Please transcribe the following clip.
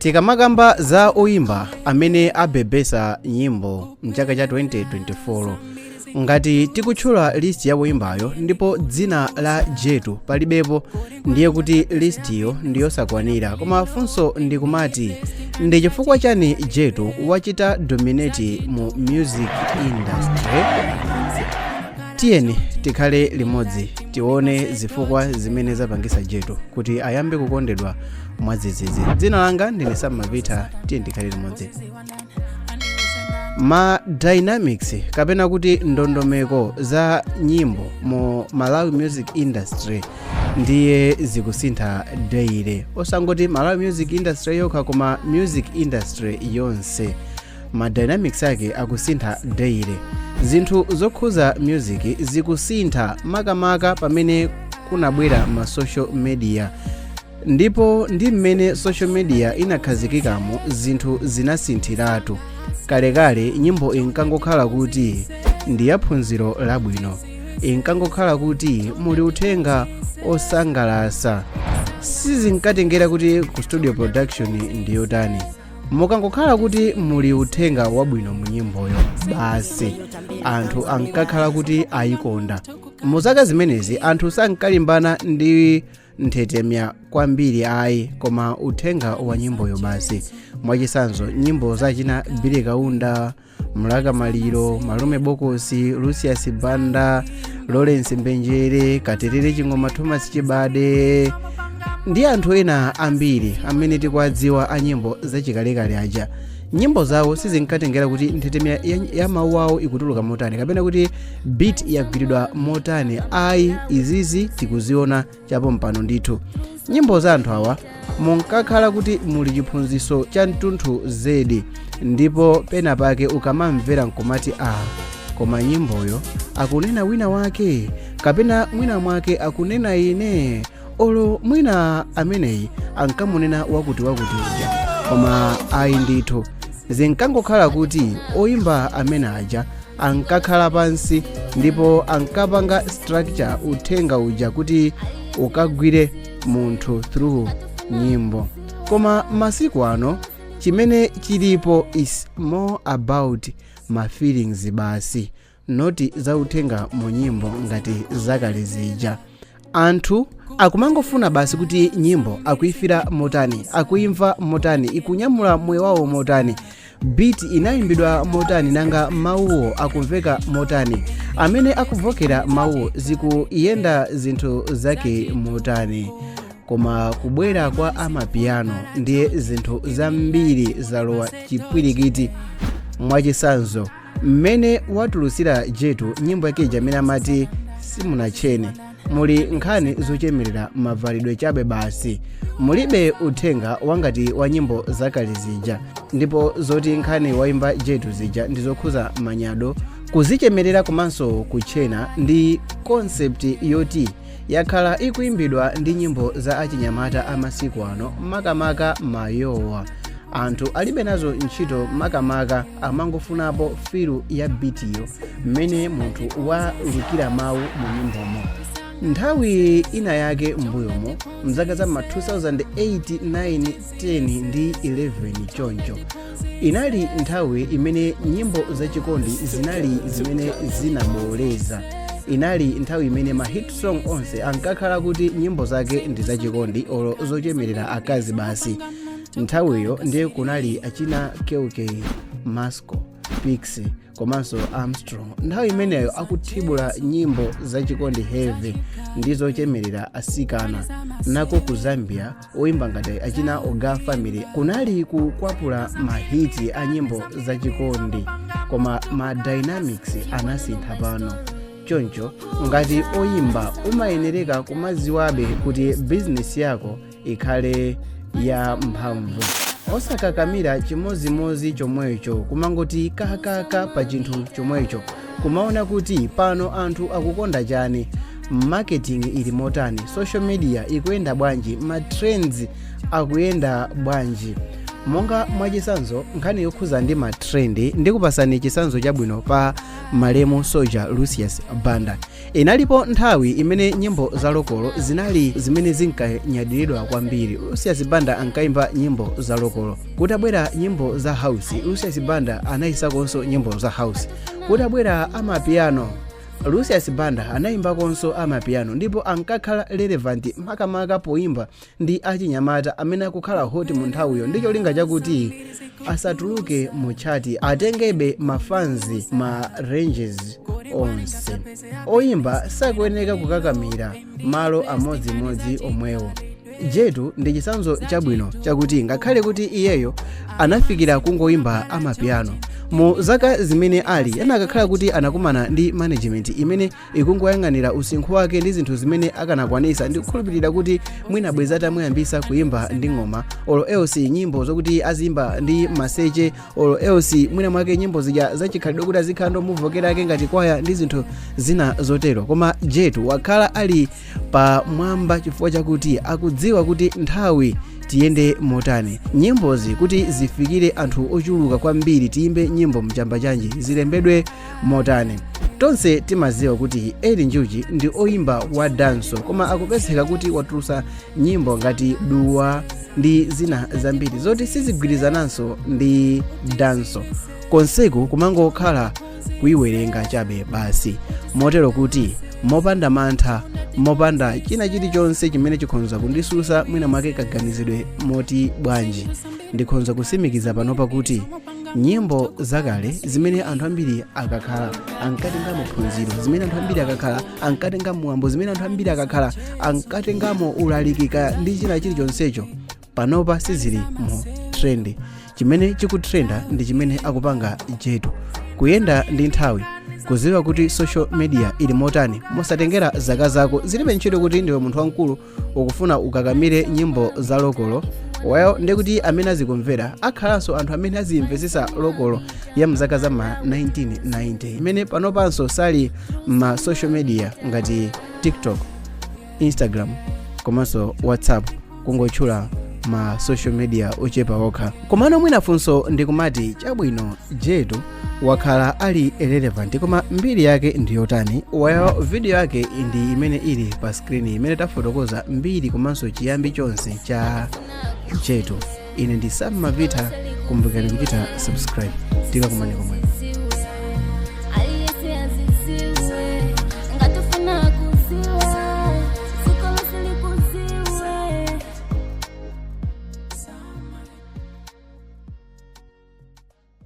Tikamakamba za oyimba amene abebesa nyimbo mchaka cha 2024, ngati tikutchula list ya oyimbayo ndipo dzina la Jetu palibepo, ndiye kuti listiyo ndiyosakwanira. Koma funso ndikumati, ndi chifukwa chani Jetu wachita dominate mu music industry? Tiyeni tikhale limodzi, tione zifukwa zimene zapangisa Jetu kuti ayambe kukondedwa mwadzidzidzi. Dzina langa ndine Sam Mavita. Tiyeni tikhale limodzi. Ma dynamics kapena kuti ndondomeko za nyimbo mu Malawi music industry ndiye zikusintha daily. Osangoti Malawi music industry yokha, koma music industry yonse ma dynamics ake akusintha daily. Zinthu zokhuza music zikusintha, makamaka pamene kunabwera ma social media. Ndipo ndi mmene social media inakhazikikamo, zinthu zinasinthiratu. Kalekale nyimbo inkangokhala kuti ndi yaphunziro labwino, inkangokhala kuti muli uthenga osangalasa. Sizinkatengera kuti ku studio production ndiyotani. Mukangokhala kuti muli uthenga wabwino mu nyimboyo basi, anthu ankakhala kuti ayikonda. Mu zaka zimenezi anthu sankalimbana ndi nthetemya kwambiri ayi, koma uthenga wa nyimboyo basi. Mwachisanzo, nyimbo zachina Billy Kaunda, Mlaka Maliro, Malume Bokosi, Lucius Banda, Lawrence Mbenjere, Katerere Chingoma, Thomas Chibade ndi anthu ena ambiri amene tikuwadziwa a nyimbo zachikalekale aja, nyimbo zawo sizinkatengera kuti nthetemya ya mawu awo ikutuluka motani kapena kuti beat yagwiridwa motani ayi. Izizi tikuziona chapompano ndithu. Nyimbo za anthu awa munkakhala kuti muli chiphunzitso cha mtunthu zedi, ndipo pena pake ukamamvera nkumati, "A, koma nyimboyo akunena wina wake, kapena mwina mwake akunena ine, olo mwina ameneyi ankamunena wakuti wakuti uja." Koma ayi ndithu, zinkangokhala kuti oyimba amene aja ankakhala pansi ndipo ankapanga structure uthenga uja kuti ukagwire munthu through nyimbo. Koma masiku ano chimene chilipo is more about ma feelings basi, not za uthenga mu nyimbo ngati zakale zija. Anthu akumangofuna basi kuti nyimbo akuyifira motani, akuyimva motani, ikunyamula moyo wawo motani, beat inayimbidwa motani, nanga mawuwo akumveka motani, amene akuvokera mawuwo zikuyenda zinthu zake motani. Koma kubwera kwa amapiano ndiye zinthu zambiri zalowa chipwirikiti. Mwachisanzo, mmene watulutsira Jetu nyimbo yake ija amene amati "Simunachene", muli nkhani zochemerera mavalidwe chabe basi, mulibe uthenga wangati wa nyimbo zakale zija. Ndipo zoti nkhani waimba Jetu zija ndizokhuza manyado, kuzichemerera komanso kutchena, ndi concept yoti yakhala ikuimbidwa ndi nyimbo za achinyamata amasiku ano, makamaka mayowa. Anthu alibe nazo ntchito, makamaka amangofunapo feel ya beat yo, mmene munthu walukira mawu mu nyimbomo. Nthawi ina yake m'mbuyomo, mzaka za ma 2008, 9, 10 ndi 11 choncho, inali nthawi imene nyimbo zachikondi zinali zimene zinaboleza. Inali nthawi imene ma hit song onse ankakhala kuti nyimbo zake ndi zachikondi olo zochemerera akazi basi. Nthawiyo ndiye kunali achina KK, Masco, Pixie komanso Armstrong. Nthawi imeneyo akuthibula nyimbo zachikondi heavy ndi zochemerera asikana. Nako ku Zambia, oyimba ngati achina Oga Family kunali kukwapula ma hit a nyimbo zachikondi. Koma ma dynamics anasintha pano. Choncho ngati oyimba umayenereka kumaziwabe kuti bizinesi yako ikhale ya mphamvu, osakakamira chimozimozi chomwecho, kumangoti kakaka pa chinthu chomwecho. Kumaona kuti pano anthu akukonda chani, marketing ili motani, social media ikuyenda bwanji, ma trends akuyenda bwanji. Monga mwachisanzo, nkhani yokhuza ndi ma trend, ndikupasani chisanzo chabwino pa malemu Soldier Lucius Banda. Inalipo nthawi imene nyimbo za local zinali zimene zinkanyadiridwa kwambiri. Lucius Banda ankayimba nyimbo za local. Kutabwera nyimbo za house, Lucius Banda anayisakonso nyimbo za house. Kutabwera amapiano, Lucius Banda anayimbakonso amapiano, ndipo ankakhala relevant, makamaka poyimba ndi achinyamata amene akukhala hot mu nthawiyo, ndi cholinga chakuti asatuluke mu chart, atengebe ma fans ma ranges onse. Oyimba sakuyeneka kukakamira malo amodzimodzi omwewo. Jetu ndi chisanzo chabwino chakuti ngakhale kuti iyeyo anafikira kungoyimba amapiano mu zaka zimene ali, anakakhala kuti anakumana ndi management imene ikungoyang'anira usinkhu wake ndi zinthu zimene akanakwanisa, ndi kukhulupirira kuti mwina bwezi atamuyambisa kuyimba ndi ng'oma, or else nyimbo zokuti azimba ndi maseche, or else mwina mwake nyimbo zija zachikhalidwe kuti azikhala ndomuvokera ake ngati kwaya ndi zinthu zina zotero. Koma Jetu wakhala ali pamwamba chifukwa chakuti akudziwa kuti nthawi tiyende motani, nyimbozi kuti zifikire anthu ochuluka kwambiri, tiyimbe nyimbo mchamba chanji, zilembedwe motani. Tonse timaziwa kuti Eli Njuchi ndi oyimba wa dancehall, koma akupezeka kuti watulusa nyimbo ngati Duwa ndi zina zambiri zoti sizigwirizananso ndi dancehall, konseku kumangokhala kuyiwerenga chabe basi. Motero kuti mopanda mantha, mopanda china chilichonse chimene chikhonza kundisusa mwina mwake kaganizidwe moti bwanji, ndikhonza kusimikiza panopa kuti nyimbo zakale zimene anthu ambiri akakhala ankatengamo phunziro, zimene anthu ambiri akakhala ankatengamo mwambo, zimene anthu ambiri akakhala ankatengamo ulalikika ndi china chilichonsecho, panopa sizili mu trend. Chimene chikutrenda ndi chimene akupanga Jetu, kuyenda ndi nthawi, kuziwa kuti social media ili motani, mosatengera zaka zako. Zilibe ntchito kuti ndiwe munthu wamkulu ukufuna ukakamire nyimbo za local. Well, ndikuti amene azikumvera akhalanso anthu amene azimvesesa local ya mzaka za ma 1990, imene panopanso sali ma social media ngati TikTok, Instagram komanso WhatsApp, kungotchula ma social media ochepa okha. Komano mwina funso ndikumati, chabwino, Jetu wakhala ali relevant, koma mbiri yake ndiyotani? Well, video yake ndi imene ili pa screen, imene tafotokoza mbiri komanso chiyambi chonse cha Jetu. Ine ndi Sam Mavita. Kumbukirani kuchita subscribe. Tikakumane komweko.